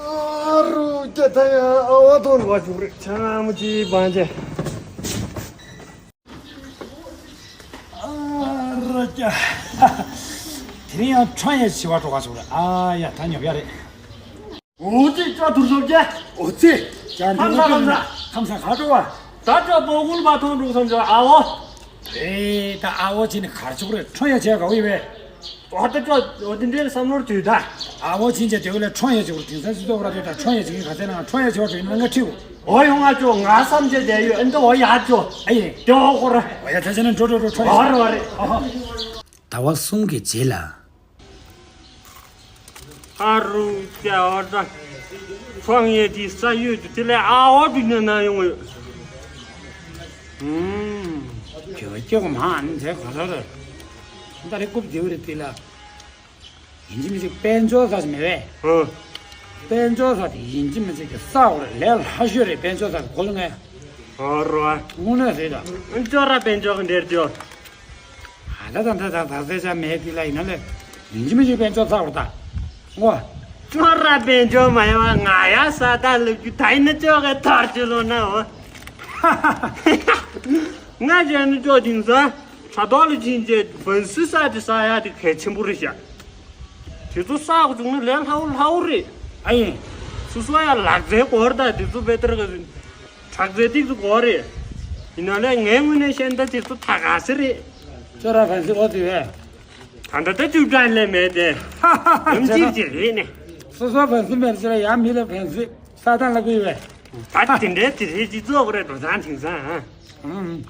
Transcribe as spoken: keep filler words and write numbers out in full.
ཨ་རུ་ཀྱ་ད་ཡ་ཨ་བ་དོན་བ་ཞུགས་རེད། ཆང་ཨ་མོ་ཅི་བང་ཅེ། ཨ་རུ་ཀྱ། དེ་རིང་ཡང་ཁྲོན་ཡ་བྱི་བ་འགྲོ་ག་ཞུགས་རེད། ཨ་ཡ་ད་ཉོབ་ཡ་རེད། འོ་ཙི་ཅོ་དུར་སོབ་ཀྱ། འོ་ཙི། ཁམས་བཟང་ཁམས་བཟང་། ཁམས་བཟང་ག་འགྲོ་བ། ད་ཅོ་པོ་ཀུལ་པ་ཐོང་འགྲོ་བསམ་ཅོ་ཨ་བོ། ཨེ་ད་ཨ་བོ་ཅི་ནི་གར་ཆུག་རེད། ཁྲོན་ཡ་བྱས་ག་བོ་ཡི་བས། འོ་ད་ཅོ་འོ་དེ་འདྲའི་བསམ་བློར་དུས་ད། ཨ་བོ་ཕྱིན་ཆད་དེ་བས་ལས་ཁྲོན་ཡ་ཅིག་རུ་དེང་སང་སྤྱི་ཚོགས་ར་དེ་ད་ཁྲོན་ཡ་ཅིག་ག་ཚད་ན་ཁྲོན་ཡ་ཅིག་བ་དྲུག་ཡིན་ན་ང་ཁྲིའུ། འོ་ཡོང་ང་ཅོ་ང་བསམ་བྱས་བསྡད་ཡོད། ཨ་འདི་འོ་ཡ་ཅོ། ཨ་ཡེ། དེ་འོ་ཁོ་ར། འོ་ཡ་ད་ཅི་ན་འགྲོ་འགྲོ་འགྲོ་ཁྲོན་ཡ། འོ་ར་བ་རེད། ཧོ་ཧོ། ཟླ་བ་གསུམ་གྱི་རྗེས་ལ། ཨ་རུ་ཀྱ་འོ་ད། ཁྲོན་ཡ་དེ་ས་ཡོད་དུ་དེ་ལས་ཨ་འོ་དུ་ཉོ་ན་ཡོང་ཡོད། ཨུམ། ཁྱོད་ཀྱོག་མ་ཨ་ནི་མཛད་གོ་ས་རེད། ད་རེ་རྐུབ་རྡེའུ་རེད་དེ་ལ། ཡིན་གཅིག་མིན་གཅིག་དཔལ་འབྱོར་ས་ཞིག་མེད་པས། ཨ། དཔལ་འབྱོར་ས་དེ་ཡིན་གཅིག་མིན་གཅིག་གི་ས་འོག་རེད། ལས་སླ་ཤོས་རེད། དཔལ་འབྱོར་ས་གི་གོ་ལ་ངས། ཨ་རོ་ཨ། དངོས་གནས་རེད་ད། ཨ་ཅོ་ར་དཔལ་འབྱོར་གི་འདིར་ཅོ། ཨ་ད་ད་ད་ད་ད་ཟེར་ཆ་མེད་དེ་ལ་ཡིན་ན་ལས། ཡིན་གཅིག་མིན་གཅིག་དཔལ་འབྱོར་ས་འོག་ད། ངོ་། ཅོ་ར་དཔལ་འབྱོར་མ་ཡོང་བ་ང་ཡ་ས་ད་ལབ་རྒྱུ་ད་ཡིན་ན་ཅོ་གི་ཐར་ཅོ་ལོ་ན་འོ། ང་བྱས་ན་ཅོ་དེང་སང་། དྲ་ཐོག་ལ་ཕྱིན་རྗེས་བན་སི་ས་དེ་ས་ཡ་དེ་གལ་ཆེན་པོ་རེད་ཤག་དེ་ཚོ་ས་ག་བྱུང་ན་ལས་སླ་བོ་སླ་བོ་རེད། ཨ་ཡིན། སོ་སོ་ཡ་ལག་རྩལ་གོ་ར་ད་དེ་ཚོ་བེ་ཏར་ག་དྲག་རྩལ་ཏིག་ཙམ་གོ་རེད། ཡིན་ན་ལས་ངའི་ངོས་ནས་བཤད་ན་ད་དེ་ཚོ་ད་ག་ས་རེད། ཅོ་ར་བན་སི་ཨོ་དེ་བས། ད་ད་ད་ཅུ་ཀྲ་ལས་མེད་དེ། ཡང་ཅིག་ཅིག་རེད་ནས། སོ་སོ་བན་སི་མེད་ཟེར་ཡ་མི་ལ་བན་སི་ས་ད་ལ་གུས་བས། ད་དེ་འདྲའི་དེ་རེད་ཅི་ཙོག་རེད་འགྲོ་ཚང་དེང་སང་ཨ། ཨུམ།